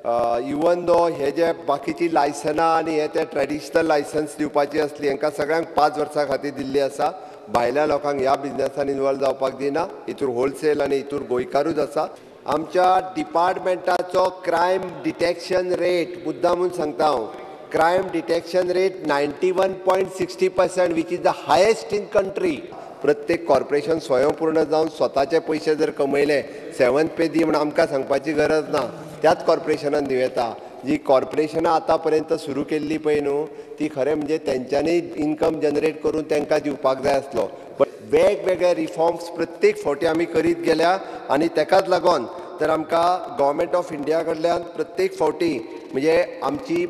Even though हे जे बाकीची लायसनां आनी हे ते ट्रेडिशनल लायसन्स दिवपाची आसली हांकां सगळ्यांक 5 वर्सां खातीर दिल्ली आसा. भायल्या लोकांक ह्या बिजनसान इनवॉल्व जावपाक दिना. हितूर होलसेल आनी हितूर गोंयकारूच आसा. आमच्या डिपार्टमेंटाचो क्रायम डिटेक्शन रेट मुद्दामून सांगता हांव, crime detection rate 91.60% which is the highest in country. प्रत्येक कॉर्पोरेशन स्वयंपूर्ण जावन स्वताचे पयशे जर कमयले 7th पे दी म्हूण आमकां सांगपाची गरज ना, त्याच कॉर्पोरेशनान दिवं येता. जी कॉर्पोरेशनां आतां पर्यंत सुरू केल्ली पळय न्हू ती खरें म्हणजे तेंच्यांनी इनकम जनरेट करून तांकां दिवपाक जाय आसलो. बट वेगवेगळे रिफॉर्म्स प्रत्येक फावटी आमी करीत गेल्या आनी तेकाच लागून तर आमकां गव्हर्मेंट ऑफ इंडिया कडल्यान प्रत्येक फावटी म्हणजे आमची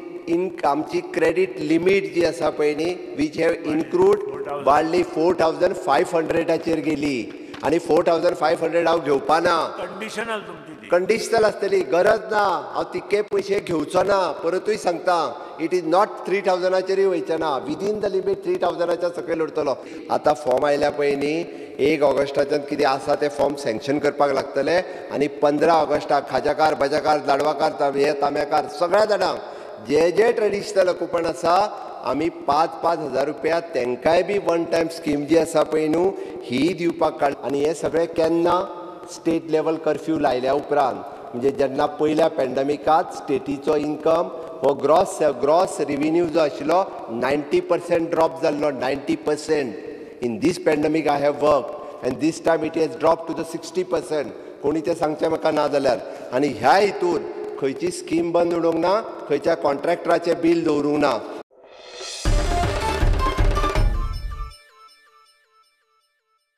आमची क्रेडीट लिमीट जी आसा पळय न्ही which have include वाडली 4500 गेली आनी 4500 हांव घेवपा ना. कंडिशनल तुमची कंडिशनल आसतली, गरज ना, हांव तितके पयशे घेवचो ना. परतूय सांगता, it is not 3000 वयचे ना, विदीन the limit 3000 सकयल उरतलो. आतां फॉर्म आयल्या पळय न्ही 1 ऑगस्टाच्यान कितें आसा ते फॉर्म सँक्शन करपाक लागतले आनी 15 ऑगस्टाक खाज्याकार, भज्याकार, लाडवाकार, हे तांब्याकार सगळ्या जाणांक जे जे ट्रेडिशनल कुपन आसा आमी 5-5 हजार रुपया तेंकाय बी वन टायम स्कीम जी आसा पळय न्हू ही दिवपाक काड. आनी हे सगळें केन्ना स्टेट लेवल कर्फ्यू लायल्या उपरांत, म्हणजे जेन्ना पयल्या पॅन्डमिकांत स्टेटीचो इनकम हो ग्रॉस रिव्हेन्यू जो आशिल्लो 90% ड्रॉप जाल्लो. 90% in this pandemic I have work and this time it has drop to the 60%. कोणी तें सांगचें म्हाका ना जाल्यार. आनी ह्या हितून खंयची स्कीम बंद उडोवंक ना, खंयच्या कॉन्ट्रॅक्टराचें बील दवरूंक ना.